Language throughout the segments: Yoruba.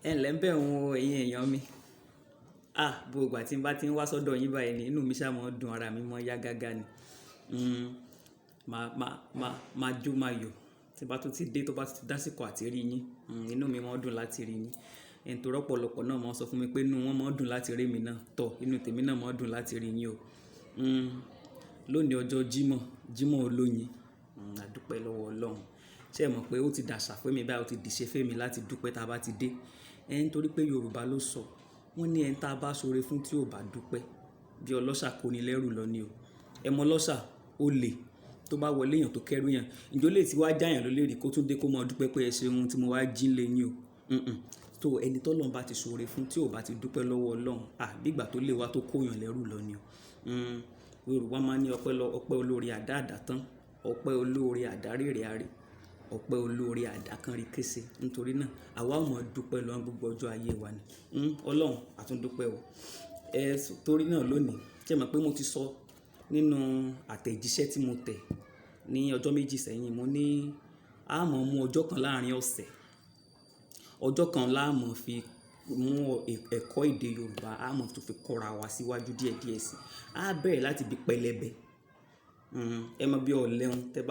Ẹ ǹlẹ́ ń bẹ̀ wọ́n o, ẹ̀yin èèyàn mi. Ah, gbogbo ìgbà tí n bá ti ń wá sọ́dọ̀ yín báyìí ni inú mi ṣá máa ń dùn, ara mi mọ́ yá gágá ni. Hmm, máa, máa, máa, máa jó máa yọ̀. Tí n bá tún ti dé, tó bá ti dásìkò àti rí yín, inú mi máa ń dùn láti rí yín. Nítorí ọ̀pọ̀lọpọ̀ náà máa ń sọ fún mi pé inú wọn máa ń dùn láti rí mi náà. Tọ̀, inú tèmi náà máa ń dùn láti rí yín o. Lónìí ọjọ́ Jímọ̀, Jímọ̀ olóyin. A dúpẹ́ lọ́wọ́ Ọlọ́run. Ṣé ẹ mọ̀ pé ó ti dàṣà fún mi báyìí, ó ti dìṣe fún mi láti dúpẹ́ tí a bá ti dé. Nítorí pé Yorùbá ló sọ, wọ́n ní ẹni tí a bá ṣoore fún tí ò bá dúpẹ́, bí ọlọ́ṣà koni lẹ́rù lọ ni o. Ẹ mọ ọlọ́ṣà, olè tó bá wọlé èèyàn tó kẹ́rù èèyàn. Ǹjẹ́ ó lè tí wá já èèyàn lólè rí kó tún dé kó mọ dúpẹ́ pé ẹ ṣe ohun tí mo wá jí lé yín o. So ẹni tí Ọlọ́run bá ti ṣoore fún tí ò bá ti dúpẹ́ lọ́wọ́ Ọlọ́run, bí ìgbà tó lè wá tó kó èèyàn lẹ́rù lọ ni o. Yorùbá máa ń ní ọpẹ́ lọ, ọpẹ́ olóore àdá àdá tán, ọpẹ́ olóore àdá rere aré, ọpẹ́ olóore àdá kánrí kése. Nítorí náà, àwa ó mọ dúpẹ́ lọ gbogbo ọjọ́ ayé wa ni. Ọlọ́run, a tún dúpẹ́ o. Torí náà lónìí, ṣé ẹ mọ̀ pé mo ti sọ nínú àtẹ̀jíṣẹ́ tí mo tẹ̀ ní ọjọ́ méjì sẹ́yìn, mo ní a máa mú ọjọ́ kan láàrín ọ̀sẹ̀. Ọjọ́ kan la máa fi mú ẹ̀kọ́ èdè Yorùbá, a máa tún fi kọ́ra wa síwájú díẹ̀ díẹ̀ sí i. A bẹ̀rẹ̀ láti bí pẹlẹbẹ. Ẹ mọ bí ọ̀lẹ hun, tẹ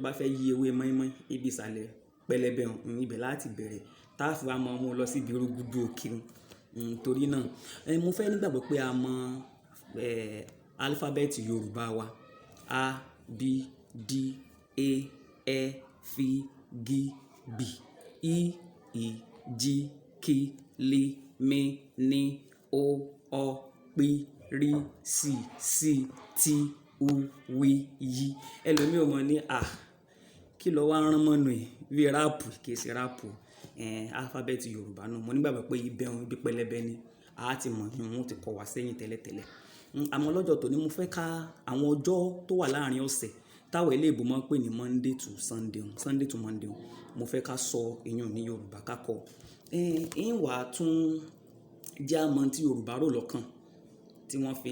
bá fẹ́ yí ewé mọ́ínmọ́ín, ibi ìsàlẹ̀ pẹlẹbẹ hun, ibẹ̀ láti bẹ̀rẹ̀. Táa fi wá máa mú lọ sí ibi rúgúdù òkè hun. Torí náà, mo fẹ́ nígbàgbọ́ pé a mọ, alphabet Yorùbá wa. A, B, D, E, F, G, B, I, I, J, K, L, M, N, O, Ọ, P, R, S, S, T, U, V, Y. Ẹlòmíì ò mọ̀ ní, à, kí ló wá rán mọ́nu yìí? Bí rap, kì í ṣe rap o. Alphabet Yorùbá náà. Mo nígbàgbọ́ pé ibẹ̀ hun, ibi pẹlẹbẹ ni. A ti mọ̀, wọ́n ti kọ́ wa sẹ́yìn tẹ́lẹ̀tẹ́lẹ̀. Àmọ́ lọ́jọ́ tòní mo fẹ́ ká àwọn ọjọ́ tó wà láàrín ọ̀sẹ̀ táwọn eléèbó máa ń pè ní Monday to Sunday, Sunday to Monday. Mo fẹ́ ká sọ ìyẹn ní Yorùbá ká kọ́. Ń wà tún jẹ́ àmọ́ tí Yorùbá rò lọ́kàn tí wọ́n fi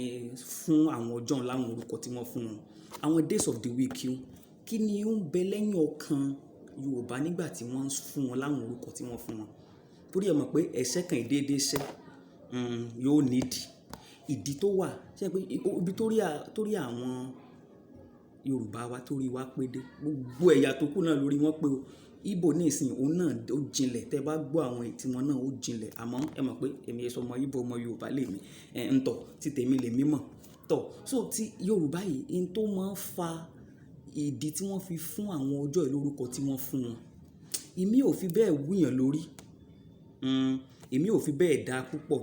fún àwọn ọjọ́ láwọn orúkọ tí wọ́n fún wọn. Àwọn days of the week un, kí ni ó ń bẹ lẹ́yìn ọkàn Yorùbá nígbà tí wọ́n ń fún wọn láwọn orúkọ tí wọ́n fún wọn? Torí ẹ mọ̀ pé ẹ̀ṣẹ̀ kan ìdédé ṣẹ́, yóò ní ìdí. Ìdí tó wà, ṣé ẹ pé ibi tó rí àwọn Yorùbá wa tó rí wa pé dé, gbogbo ẹ̀yà tó kù náà lórí wọn pé o. Igbo ní ìsìn òun náà ó jinlẹ̀. Tẹ bá gbọ́ àwọn èyí tí wọn náà ó jinlẹ̀. Àmọ́ ẹ mọ̀ pé èmi ẹ sọ ọmọ Igbo, ọmọ Yorùbá lè mi. Ǹtọ̀ tí tèmi lè mí mọ̀. Tọ̀. So tí Yorùbá yìí, in tó máa ń fa ìdí tí wọ́n fi fún àwọn ọjọ́ yìí lórúkọ tí wọ́n fún wọn. Èmi ò fi bẹ́ẹ̀ wú yàn lórí. Èmi ò fi bẹ́ẹ̀ dá púpọ̀.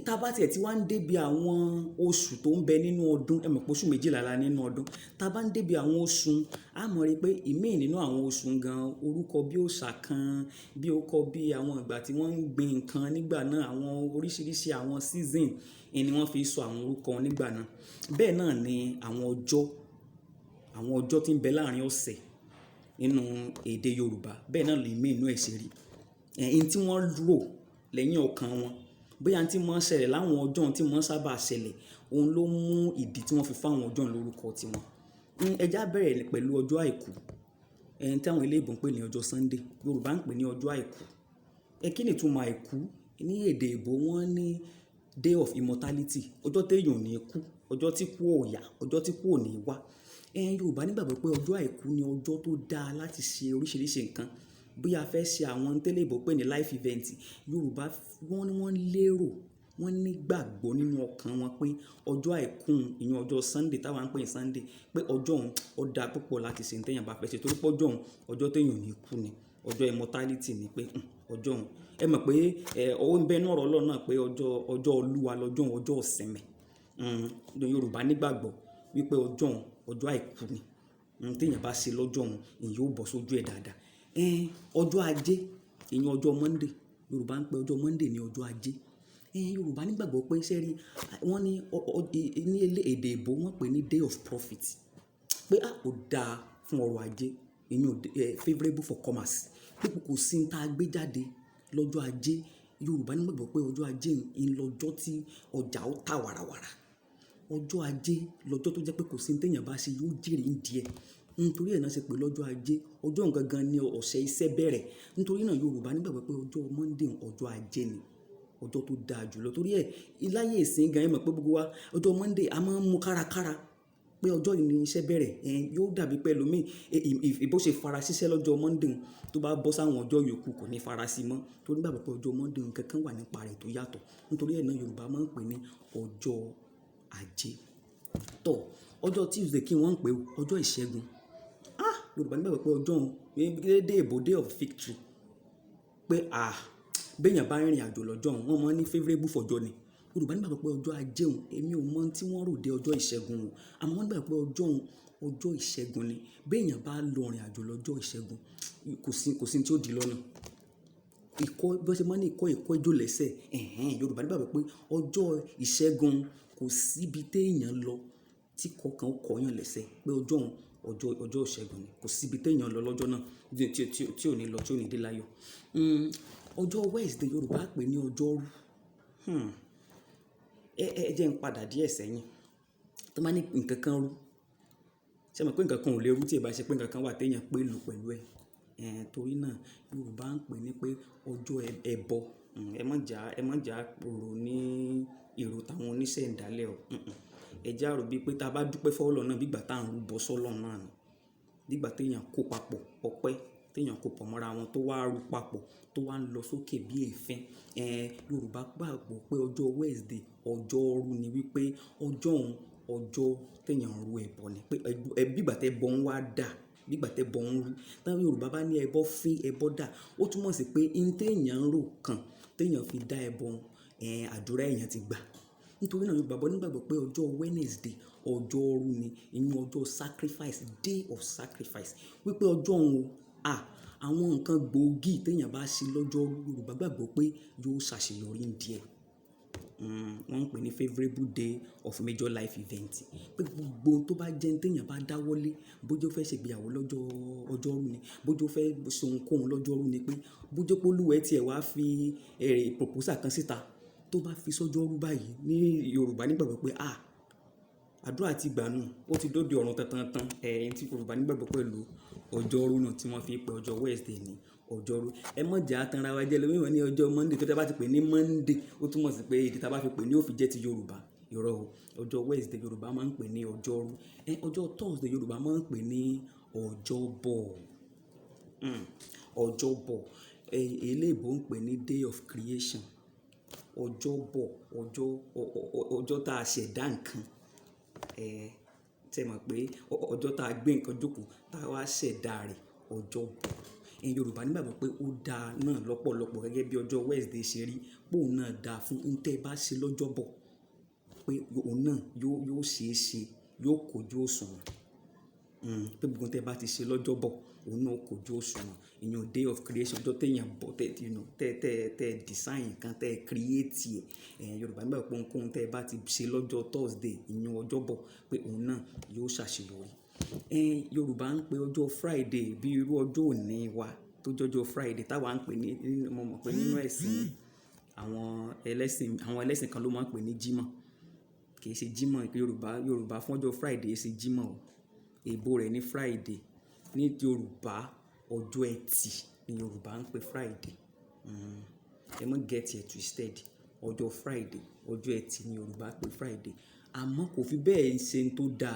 Tá bá tí ẹ ti wá ń dé bí àwọn oṣù tó ń bẹ nínú ọdún, ẹ mọ̀ pé oṣù méjìlá la ní nínú ọdún. Tá bá ń dé bí àwọn oṣù, a mọ̀ rí pé ìmí nínú àwọn oṣù gan, orúkọ bí òòṣà kan, bí ó kọ bí àwọn ìgbà tí wọ́n ń gbin nǹkan nígbà náà, àwọn oríṣiríṣi àwọn season ni wọ́n fi sọ àwọn orúkọ nígbà náà. Bẹ́ẹ̀ náà ni àwọn ọjọ́ tí ń bẹ láàrín ọ̀sẹ̀ nínú èdè Yorùbá. Bẹ́ẹ̀ náà ni ìmí inú ẹ̀ ṣe rí. In tí wọ́n rò lẹ́yìn ọkàn wọn, bóyá tí wọ́n ṣẹlẹ̀ láwọn ọjọ́ tí wọ́n sábà ṣẹlẹ̀, òun ló mú ìdí tí wọ́n fi fún àwọn ọjọ́ lórúkọ tí wọn. Ẹ já bẹ̀rẹ̀ pẹ̀lú ọjọ́ àìkú. Tí àwọn eléèbó ń pè ní ọjọ́ Sunday, Yorùbá ń pè ní ọjọ́ àìkú. Kí ni ìtumọ̀ àìkú? Ní èdè èbó wọ́n ní day of immortality. Ọjọ́ tí èèyàn ò ní kú, ọjọ́ tí kú ò yá, ọjọ́ tí kú ò ní wá. Yorùbá nígbàgbọ́ pé ọjọ́ àìkú ni ọjọ́ tó dá láti ṣe oríṣiríṣi nǹkan. Bí a fẹ́ ṣe àwọn tí eléèbó pè ní life event, Yorùbá wọ́n ní wọ́n lérò, wọ́n nígbàgbọ́ nínú ọkàn wọn pé ọjọ́ àìkú, ìyẹn ọjọ́ Sunday táa wa ń pè ní Sunday, pé ọjọ́ òun ó dá púpọ̀ láti ṣe ohun tí èèyàn bá fẹ́ ṣe torí pé ọjọ́ òun, ọjọ́ tí èèyàn ò ní kú ni. Ọjọ́ immortality ni pé, ọjọ́ òun. Ẹ mọ̀ pé, ó ń bẹ nínú ọ̀rọ̀ Ọlọ́run náà pé ọjọ́, ọjọ́ Olúwa lọ́jọ́ òun, ọjọ́ ìsinmi. Yorùbá nígbàgbọ́ wípé ọjọ́ òun, ọjọ́ àìkú ni. Ohun tí èèyàn bá ṣe lọ́jọ́ òun, ìyẹn ó bọ́ sójú ẹ dáadáa. Ọjọ́ ajé, ìyẹn ọjọ́ Monday. Yorùbá ń pè ọjọ́ Monday ní ọjọ́ ajé. Yorùbá nígbàgbọ́ pé ṣé rí, wọ́n ní, ní èdè èbó wọ́n pè ní day of profit. Pé a ó dáa fún ọrọ̀ ajé, ìyẹn favourable for commerce. Pé kò sí ohun tí a gbé jáde lọ́jọ́ ajé. Yorùbá nígbàgbọ́ pé ọjọ́ ajé ń lọ́jọ́ tí ọjà ó ta wàràwàrà. Ọjọ́ ajé lọ́jọ́ tó jẹ́ pé kò sí ohun tí èèyàn bá ṣe yóò jèrè ń di ẹ. Nítorí ẹ náà ṣe pé lọ́jọ́ ajé, ọjọ́ un gangan ni ọ̀sẹ̀ iṣẹ́ bẹ̀rẹ̀. Nítorí náà Yorùbá nígbàgbọ́ pé ọjọ́ Monday ọjọ́ ajé ni, ọjọ́ tó da jù lọ. Torí ẹ, láyé ìsín gan, ẹ mọ̀ pé gbogbo wa ọjọ́ Monday a máa ń mú kárakára pé ọjọ́ yìí ni iṣẹ́ bẹ̀rẹ̀. Yóò dàbí pé ẹlòmíì, bó ṣe fara ṣiṣẹ́ lọ́jọ́ Monday tó bá bọ́ sáwọn ọjọ́ yòókù kò ní fara sí mọ́. Torí nígbàgbọ́ pé ọjọ́ Monday nǹkan kan wà nípa rẹ̀ tó yàtọ̀. Nítorí ẹ náà Yorùbá máa ń pè ní ọjọ́ ajé. Tọ́, ọjọ́ Tuesday kí wọ́n ń pè o, ọjọ́ ìṣẹ́gun. Ah! Yorùbá nígbàgbọ́ pé ọjọ́ òun, lédè èèbó day of victory. Pé ah! Bí èèyàn bá rìnrìn àjò lọ́jọ́ òun, wọ́n máa ń ní favourable for journey. Yorùbá nígbàgbọ́ pé ọjọ́ ajé òun, èmi ò mọ̀ ohun tí wọ́n rò dé ọjọ́ ìṣẹ́gun o. Àmọ́ wọ́n nígbàgbọ́ pé ọjọ́ òun, ọjọ́ ìṣẹ́gun ni. Bí èèyàn bá lọ rìnrìn àjò lọ́jọ́ ìṣẹ́gun, kò sí ohun tí ó di lọ́nà. Ìkọ́, bí wọ́n ṣe máa ń ní ìkọ́ ìkọ́ ejò lẹ́sẹ̀. Ẹ̀hẹn! Yorùbá nígbàgbọ́ pé ọjọ́ ìṣẹ́gun kò sí ibi tí èèyàn lọ tí kankan ó kọ yàn lẹ́sẹ̀. Pé ọjọ́ òun, ọjọ́ ìṣẹ́gun ni. Kò sí ibi tí èèyàn lọ lọ́jọ́ náà tí ò ní lọ, tí ò ní dé láyọ̀. Ọjọ́ Wednesday Yorùbá pè ní ọjọ́rú. Ẹ jẹ́ n padà díẹ̀ sẹ́yìn. Tí wọ́n bá ní ǹkan kan rú, ṣé ẹ mọ̀ pé ǹkan kan ò lè rú tí ẹ bá ṣe pé ǹkan kan wà tí èèyàn pé lù pẹ̀lú ẹ. Torí náà Yorùbá ń pè ní pé ọjọ́ ẹbọ. Ẹ má jà rò ní èrò táwọn oníṣẹ́ ìdálẹ̀ o. Ẹ jẹ́ á rò bí pé tí a bá dúpẹ́ fún Ọlọ́run náà bí ìgbà tá ń rúbọ sọ́lọ́run náà ni. Bí ìgbà tí èèyàn kó papọ̀ ọpẹ́, tí èèyàn kó pọ̀ mọ́ra wọn tó wá ru papọ̀, tó wá ń lọ sókè bí èéfín. Yorùbá gbàgbọ́ pé ọjọ́ Wednesday, ọjọ́rú ni wípé ọjọ́ òun, ọjọ́ tí èèyàn ń rú ẹbọ ni. Pé bí ìgbà tí ẹbọ ń wá dà, bí ìgbà tí ẹbọ ń rú. Tí Yorùbá bá ní ẹbọ fín, ẹbọ dà, ó túmọ̀ sí pé ohun tí èèyàn ń rò kan, tí èèyàn fi dá ẹbọ, àdúrà èèyàn ti gbà. Nítorí náà Yorùbá bọ́ nígbàgbọ́ pé ọjọ́ Wednesday, ọjọ́rú ni, ìyẹn ọjọ́ sacrifice, day of sacrifice. Wípé ọjọ́ òun o, àwọn nǹkan gbòógì tí èèyàn bá ṣe lọ́jọ́rú, Yorùbá gbàgbọ́ pé yóò ṣàṣeyọrí díẹ̀. Wọ́n ń pè ní favourable day of major life event. Pé gbogbo ohun tó bá jẹ́ ohun tí èèyàn bá dáwọ́lé, bójú ó fẹ́ ṣe ìgbéyàwó lọ́jọ́ ọjọ́rú ni, bójú ó fẹ́ ṣe ohunkóhun lọ́jọ́rú ni pé, bójú pé olúwẹ̀ tí ẹ wá fi, proposal kan síta, tó bá fi sọ́jọ́rú báyìí ní Yorùbá nígbàgbọ́ pé àdúrà ti gbà nù, ó ti dóde ọ̀run tantan. Ohun tí Yorùbá nígbàgbọ́ pẹ̀lú ọjọ́rú náà tí wọ́n fi pe ọjọ́ Wednesday ní ọjọ́rú. Ẹ má jà tanra wa jẹ ẹlòmíràn ní ọjọ́ Monday tó tí a bá ti pè ní Monday, ó túmọ̀ sí pé èdè tí a bá fi pè ní ó fi jẹ́ ti Yorùbá. Irọ́ o. Ọjọ́ Wednesday Yorùbá máa ń pè ní ọjọ́rú. Ọjọ́ Thursday Yorùbá máa ń pè ní ọjọ́bọ̀. Ọjọ́bọ̀. Eléèbó ń pè ní day of creation. Ọjọ́bọ̀, ọjọ́ tá a ṣẹ̀dá ǹkan. Tí ẹ mọ̀ pé ọjọ́ tá a gbé ǹkan jókòó, tá a wá ṣẹ̀dá rẹ̀, ọjọ́bọ̀. Yorùbá nígbàgbọ́ pé ó da náà lọ́pọ̀lọpọ̀ gẹ́gẹ́ bí ọjọ́ Wednesday ṣe rí, pé òun náà da fún ohun tí ẹ bá ṣe lọ́jọ́bọ̀, pé òun náà yóò ṣe é ṣe, yóò kojú òṣùwọ̀n. Pé gbogbo ohun tí ẹ bá ti ṣe lọ́jọ́bọ̀, òun náà ó kojú òṣùwọ̀n. Ìyẹn day of creation, ọjọ́ tí èèyàn bọ̀, tẹ, you know, tẹ design ǹkan, tẹ create ẹ̀. Yorùbá nígbàgbọ́ pé ohunkóhun tí ẹ bá ti ṣe lọ́jọ́ Thursday, ìyẹn ọjọ́bọ̀, pé òun náà yóò ṣàṣeyọrí. Yorùbá ń pe ọjọ́ Friday bí irú ọjọ́ òní wa tó jẹ́ ọjọ́ Friday táa wa ń pè ní, mo mọ̀ pé nínú ẹ̀sìn àwọn ẹlẹ́sìn kan ló máa ń pè ní Jímọ̀. Kì í ṣe Jímọ̀. Yorùbá fún ọjọ́ Friday ṣe Jímọ̀ o. Èèbó rẹ̀ ní Friday. Ní Yorùbá, ọjọ́ ẹtì ni Yorùbá ń pè Friday. Ẹ má get it twisted. Ọjọ́ Friday, ọjọ́ ẹtì ni Yorùbá pè Friday. Àmọ́ kò fi bẹ́ẹ̀ ṣe ohun tó da.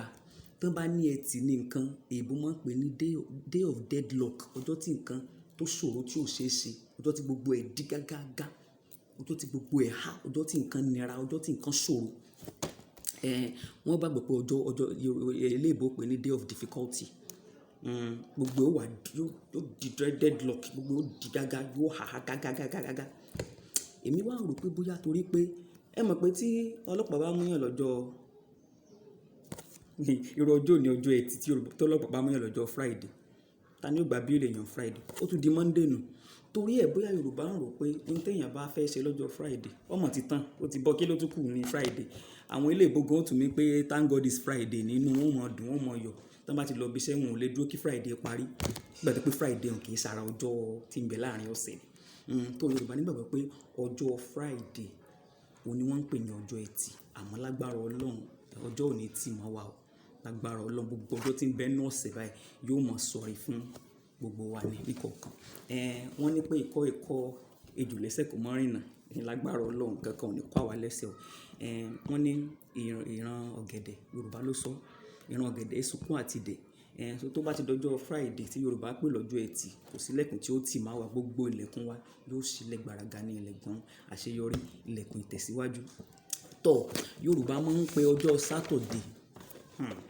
Tí wọ́n bá ní ẹtì ní nǹkan, èèbó máa ń pè ní day of deadlock. Ọjọ́ tí nǹkan tó ṣòro tí ò ṣe é ṣe, ọjọ́ tí gbogbo ẹ̀ di gágágá, ọjọ́ tí gbogbo ẹ̀ há, ọjọ́ tí nǹkan nira, ọjọ́ tí nǹkan ṣòro. Wọ́n gbàgbọ́ pé ọjọ́ eléèbó pè ní day of difficulty. Gbogbo ó wà, yóò di deadlock, gbogbo ó di gágá, yóò há há gágágágágá. Èmi wá rò pé bóyá torí pé ẹ mọ̀ pé tí ọlọ́pàá bá mú yàn lọ́jọ́ irú ọjọ́ òní ọjọ́ ẹtì tí ọlọ́pàá bá mú yàn lọ́jọ́ Friday, ta ni ó gba bail èèyàn Friday? Ó tún di Monday nù. Torí ẹ bóyá Yorùbá ń rò pé ohun tí èèyàn bá fẹ́ ṣe lọ́jọ́ Friday, ọmọ ti tán, ó ti bọ́ kí ló tún kù ní Friday. Àwọn eléèbó gan ó tún ní pé thank God it's Friday nínú wọn mọ̀ dùn, wọ́n mọ̀ yọ̀. Tí wọ́n bá ti lọ ibi iṣẹ́ wọn ò lè dúró kí Friday parí. Nígbà tí pé Friday òun kì í sára ọjọ́ tí ń bẹ láàárín ọ̀sẹ̀. Tó Yorùbá nígbàgbọ́ pé ọjọ́ Friday òun ni wọ́n ń pè ní ọjọ́ ẹtì. Àmọ́ lágbára Ọlọ́run, ọjọ́ òní tí mọ́ wa o. Lágbára Ọlọ́run, gbogbo ọjọ́ tí ń bẹ nínú ọ̀sẹ̀ báyìí yóò mọ̀ sọ̀rẹ́ fún gbogbo wa ní ìkọ̀ọ̀kan. Wọ́n ní pé ìkọ́ ìkọ́ ejò lẹ́sẹ̀ kò mọ́ rìnà. Lágbára Ọlọ́run, nǹkan kan ò ní kó àwa lẹ́sẹ̀ o. Wọ́n ní ìran ọ̀gẹ̀dẹ̀, Yorùbá ló sọ, ìran ọ̀gẹ̀dẹ̀ sunkún àti dẹ̀. So tó bá ti dọjọ́ Friday tí Yorùbá pè lọ́jọ́ ẹtì, kò sí ilẹ̀kùn tí ó ti máa wà, gbogbo ilẹ̀kùn wa yóò ṣílẹ̀ gbàràgà ní ilẹ̀kùn àṣeyọrí, ilẹ̀kùn ìtẹ̀síwájú. Tọ́, Yorùbá máa ń pe ọjọ́ Saturday.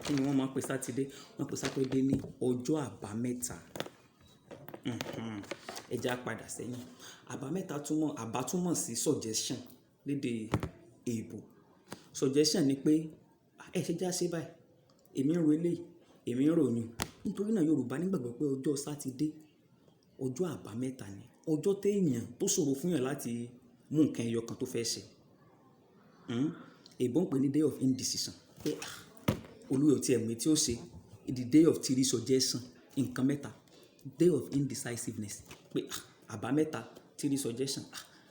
Kí ni wọ́n máa ń pe Saturday? Wọ́n pe Saturday ní ọjọ́ àbámẹ́ta. Ẹ jẹ́ á padà sẹ́yìn. Àbámẹ́ta túmọ̀, àbá túmọ̀ sí suggestion lédè èèbó. Suggestion ni pé ẹ ṣe já ṣe báyìí, èmi ń ro eléyìí, èmi ń rò yun. Nítorí náà Yorùbá nígbàgbọ́ pé ọjọ́ Saturday, ọjọ́ àbámẹ́ta ni. Ọjọ́ tí èèyàn tó ṣòro fún èèyàn láti mú nǹkan ẹyọ kan tó fẹ́ ṣe. Èèbó ń pè ní day of indecision. Pé olúwa ò tí ẹ̀ mọ̀ tí ó ṣe. The day of three suggestion, nǹkan mẹ́ta. Day of indecisiveness. Pé àbámẹ́ta, three suggestion.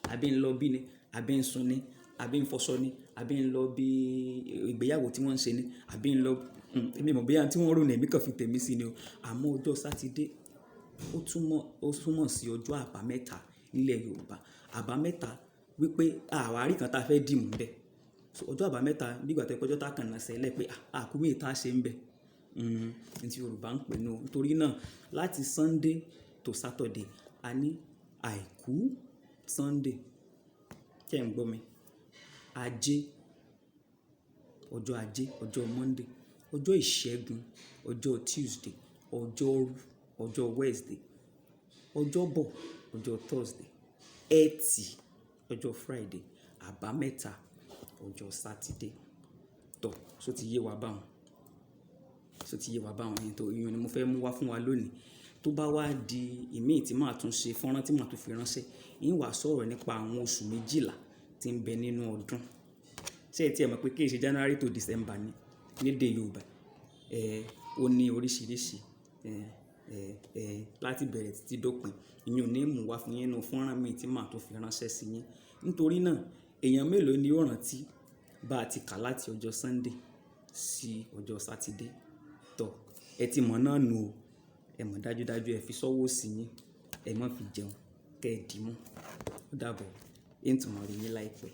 Àbí ń lọ bí ni, àbí ń sun ni, àbí ń fọṣọ ni, àbí ń lọ bí ìgbéyàwó tí wọ́n ń ṣe ni, àbí ń lọ, èmi mọ̀ bí i tí wọ́n rò ní èmi kàn fi tèmi sí ni o. Àmọ́ ọjọ́ Saturday ó túmọ̀ sí ọjọ́ àbámẹ́ta nílẹ̀ Yorùbá. Àbámẹ́ta wípé àwa rí kan tí a fẹ́ dì mú bẹ́ẹ̀. So ọjọ́ àbámẹ́ta bí ìgbà tó jẹ́ pé ọjọ́ tá kàn náà ṣẹlẹ̀ pé àkúmí ìta ṣe ń bẹ. Ohun tí Yorùbá ń pè ní o. Nítorí náà láti Sunday to Saturday, a ní àìkú Sunday. Ṣé ẹ̀ ń gbọ́ mi? Ajé, ọjọ́ ajé, ọjọ́ Monday, ọjọ́ ìṣẹ́gun, ọjọ́ Tuesday, ọjọ́rú, ọjọ́ Wednesday, ọjọ́bọ̀, ọjọ́ Thursday, ẹtì, ọjọ́ Friday, àbámẹ́ta, ọjọ́ Saturday. Tọ́, ṣé ó ti yé wa bá wọn? Ṣé ó ti yé wa bá wọn? Nítorí ìyẹn ni mo fẹ́ mú wá fún wa lónìí. Tó bá wá di ìmí tí màá tún ṣe fọ́nrán tí màá tún fi ránṣẹ́, ń wá sọ̀rọ̀ nípa àwọn oṣù méjìlá tí ń bẹ nínú ọdún. Ṣé ẹ tí ẹ mọ̀ pé kì í ṣe January to December ni ní èdè Yorùbá? Ó ní oríṣiríṣi, láti bẹ̀rẹ̀ títí dópin. Ìyẹn ò ní mú wá fún yín nínú fọ́nrán mi tí màá tún fi ránṣẹ́ sí yín. Nítorí náà èèyàn mélòó ni ó rántí bá ti kà láti ọjọ́ Sunday sí ọjọ́ Saturday? Tọ́, ẹ ti mọ̀ náà nù o. Ẹ mọ̀ dájúdájú ẹ fi sọ́wọ́ sí yín, ẹ má fi jẹun, kí ẹ dì mú. Ó dàbọ̀, ń tún mọ̀ rí yín láìpẹ́.